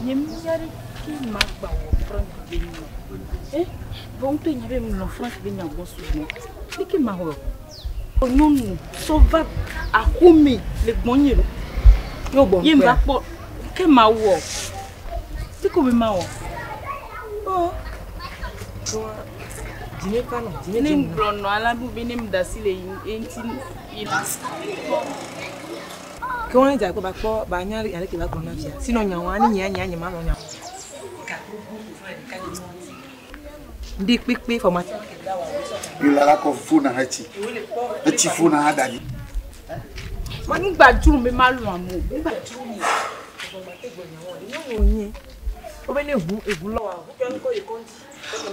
Nye mía ɖeke magba wɔ Frank be nya. Eh, vɔ ŋutɔ nya be mlɔ Frank be nya gbɔ sugbɔ. Ɖeke mawɔ. Nyɔnu sɔ va axome le gbɔnye lo. Yo gbɔ Ye mva kpɔ ke mawɔ. Ɖeke be mawɔ. Oh. Dine fa nɔ, dine Ne dze ŋgblɔ nɔ ala bu be ne mda asi le yi eŋuti yi la. Ke wɔn dza kpɔ ba kpɔ ba nya ale ke ba gblɔ na fia. Sinɔ nya wɔn ani nya nya nya ma nɔ nya. Ndi kpikpi formation. Yola la kɔ fona hã tsi. Etsi fona hã da ɖi. Ma ŋgba dzro be malɔ̃ ame o. Ŋgba dzro mi. Nyɔnu nye. Wo be ne ʋu eʋu lɔ wa. Ʋu kɔ yi kɔnti.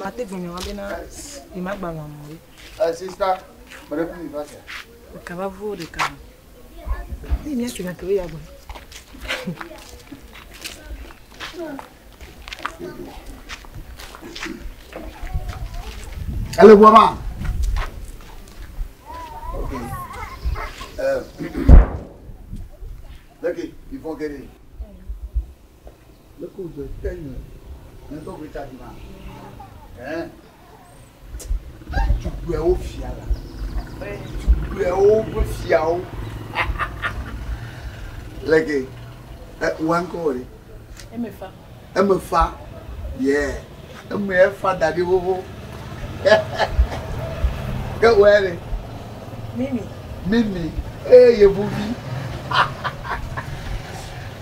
Ma te gblɔ nya wɔn bena yi ma gba lɔ̃ ame o. Eh, sister, mede ku mi va sia. Ɖeka va vo ɖeka. Ne mía si gake wo ya gbɔ. Ele ʋua ma? Ok. Euh, Leke, il faut que Le coup de teigne. Ne to ke tsa di ma. Hein? Tugbewo fia la. Tugbewo ƒe fiawo. Leke, eh, wa ŋkɔ wɔ ɖe? Eme fa. Eme fa. Yeah. Eme efa da ɖi xoxo. Ke wɔ ya ɖe? Mimi. Mimi. Ee yevuvi.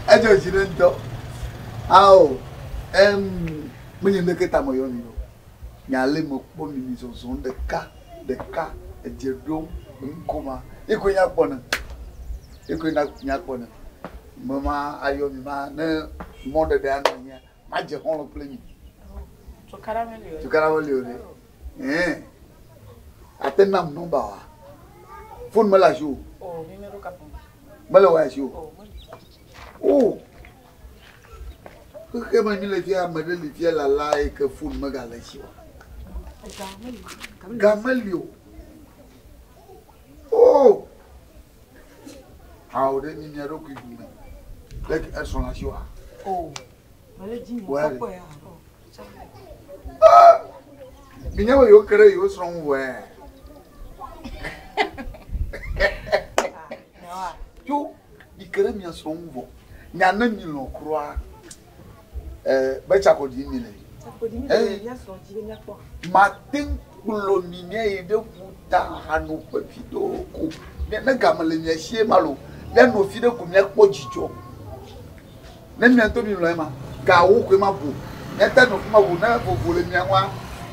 Edzɔ dzi ne ŋutɔ. Ao, em, menye ŋdeke ta meyɔ mi o. Nya ale mekpɔ mi mi zɔzɔm ɖeka ɖeka edze ɖom ŋkoma. Ye koe nya kpɔ ne. Ye koe nya kpɔ ne. Me ma ayɔ mi ma ne mɔɖeɖe anɔ anyia, madze xɔlɔ̃ kple mi. Tukaɖa meli o. Tukaɖa meli o ɖe. Ɛɛ. Ate nam nɔmba wa. Fone mele asi o. O, mi meɖo kaƒomɔ. Mele wɔ asi o. O, meli. O. Xexe me mi le fia, ame ɖe li fia lala yi ke fone megale esi o. Ga meli. Ga meli o. O. Awo ɖe mi mia ɖokui ɖu me. Leke esrɔ̃ le asi oa? O. Mele dzi nye Wɔ ya ɖe. kpɔkpɔ ya. O. Ah! Mi nya be yewo ke ɖe yewo srɔ̃ ŋu vɔe. Tso mi ke ɖe mia srɔ̃ ŋu vɔ. Nya ne mi lɔ̃ kura. Eh, be tsakɔɖi mi le. Tsakɔɖi mi Eh. le mía srɔ̃ dzi be míakpɔ. Mate ŋu kplɔ mi míayi ɖe ƒuta hanoƒe fi ɖewo ko. Ne game le mia sie ma lo, míanɔ fi ɖe ko míakpɔ dzidzɔ. Ne mia ŋutɔ mi lɔ̃ ema, gawo koe ma vo. Míate nɔ fi ma vo ne vovo le mia ŋua,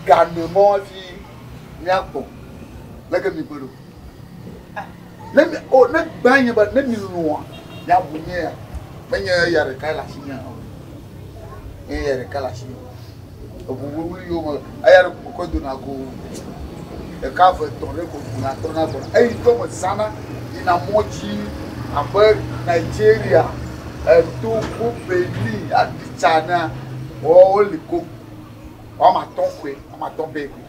ga ne mɔ hafi míagbɔ. Leke mi kpe ɖo? Ne mi, o, ne gbã nye be ne mi lɔ̃a, miabu nye ya. Menye eya ɖeka le asinye o. Nye eya ɖeka le asinye o. Eʋu wluwlui yiwo me eya ɖe ko mekɔ dona go ɖeka eve etɔ̃ ɖe ko ʋuna trɔna gbɔna. Eyi ŋutɔ mezãna yina mɔ dzi abe Nigeria, Togo, Benin, Abidjan nea, woli koŋ. Woame atɔ̃ koe, woame atɔ̃ pɛ koe.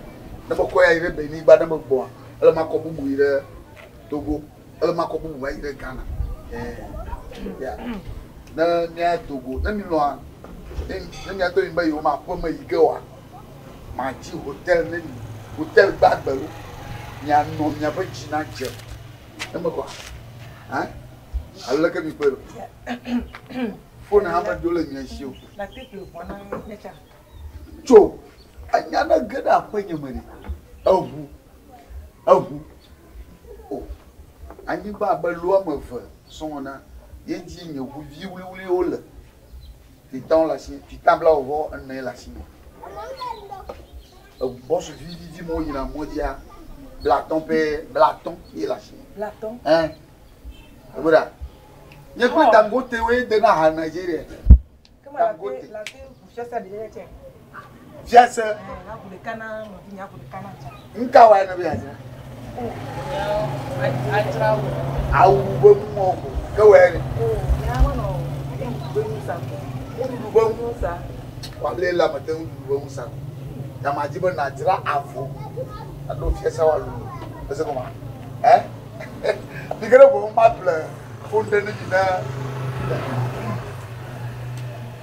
Ne mekɔ ya yi ɖe Benin gba ne megbɔa, ele makɔ bubu yi ɖe Togo, ele makɔ bubu va yi ɖe Ghana. Eh, ya. Ne mía Togo, ne mi lɔa, ne ne mía tɔ mi be yewo ma aƒe me yi ge oa, madzi hotel ne mi. Hotel gbagbe lo. Mianɔ miaƒe dzi na dze. Eme kɔa? Hã? Alo leke mi kpɔe ɖo? Fone hã meɖo le mia si o. La te ƒle ʋua na nye tsã. Tso, enya ne ge ɖe aƒenye me ɖe, eʋu, eʋu. O, anyigba abe lo ame eve sɔŋ ene, ye dzi nye ʋuvi wluiwluiwo le. Titan le asi, titan bla vɔ ene le asi me. Bɔsu vivivi me woyina mɔ dzia, blatɔ̃ pɛ, blatɔ̃ ye le asi me. Blatɔ̃. Ɛn, ebe ɖa. Nye kple Dangote woe dena ha Nigeria. Kema la te Dangote. la te ʋu fiase ɖe ɖe tsɛ. Fiase, Ɛn, aʋu ɖeka na nɔvinye, aʋu ɖeka na tsã. ŋka wa ne be yeadzra? Adzra wo. Awu be nuwɔ ko. Ke wɔe ɖe. O, nya menɔ nuɖuɖu be nu sa ko. Nuɖuɖu be nu. Nu sa. Wòable le ame te nuɖuɖu be nu sa ko. Nyama dzi be nàdzra avɔ. Aɖo fiase wa lolo. Ese gɔma? Ɛ? Mi ke ɖe ʋɔ ma ƒle fone ɖe ne mi ne.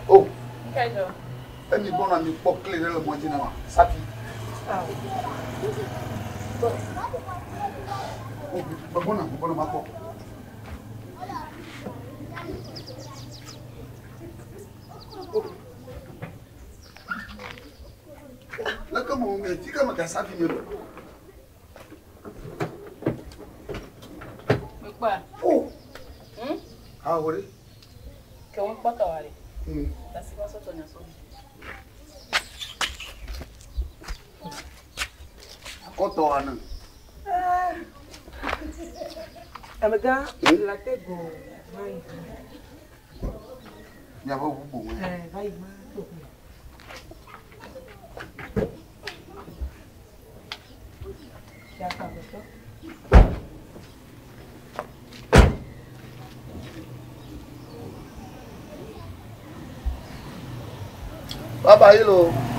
O. Emi gbɔna mi kpɔ kle ɖe le mɔ dzi na ma. Safi. Megbɔna, megbɔna makpɔ. Leke mo me ti ke me ka safi me lo. Mekpɔa? Oh. Hmm? Ah, wore. Ke wo kpɔtɔ wa le. Tasi va sɔtɔ nya sɔ. Akɔtɔ wa ne. Amegã, la te go va yi. Miaƒe ʋu boŋ. Eh, va yi ma to. Ya ka gbɔtɔ. Baba yi lo.